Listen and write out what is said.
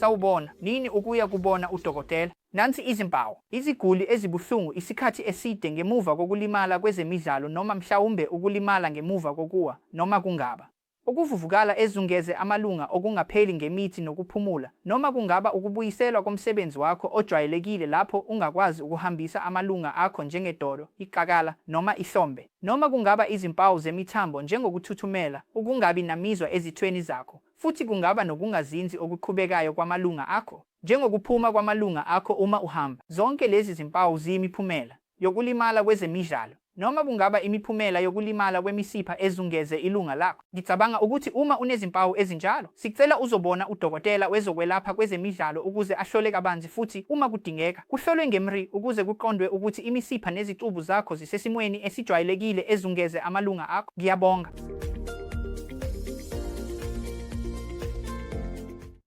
Sawubona. Nini ukuya kubona udokotela. Nansi izimpawu. Iziguli ezibuhlungu isikhathi eside ngemuva kokulimala kwezemidlalo noma mhlawumbe ukulimala ngemuva kokuwa, noma kungaba. Ukuvuvukala ezungeze amalunga okungapheli ngemithi nokuphumula, noma kungaba ukubuyiselwa komsebenzi wakho ojwayelekile lapho ungakwazi ukuhambisa amalunga akho njengedolo, iqakala, noma ihlombe, noma kungaba izimpawu zemithambo njengokuthuthumela, ukungabi namizwa ezithweni zakho, futhi kungaba nokungazinzi okuqhubekayo kwamalunga akho, njengokuphuma kwamalunga akho uma uhamba. Zonke lezi zimpawu ziyimiphumela yokulimala kwezemidlalo, noma kungaba imiphumela yokulimala kwemisipha ezungeze ilunga lakho. Ngicabanga ukuthi uma unezimpawu ezinjalo, sicela uzobona udokotela wezokwelapha kwezemidlalo ukuze ahlole kabanzi futhi, uma kudingeka, kuhlolwe nge-MRI ukuze kuqondwe ukuthi imisipha nezicubu zakho zisesimweni esijwayelekile ezungeze amalunga akho. Ngiyabonga.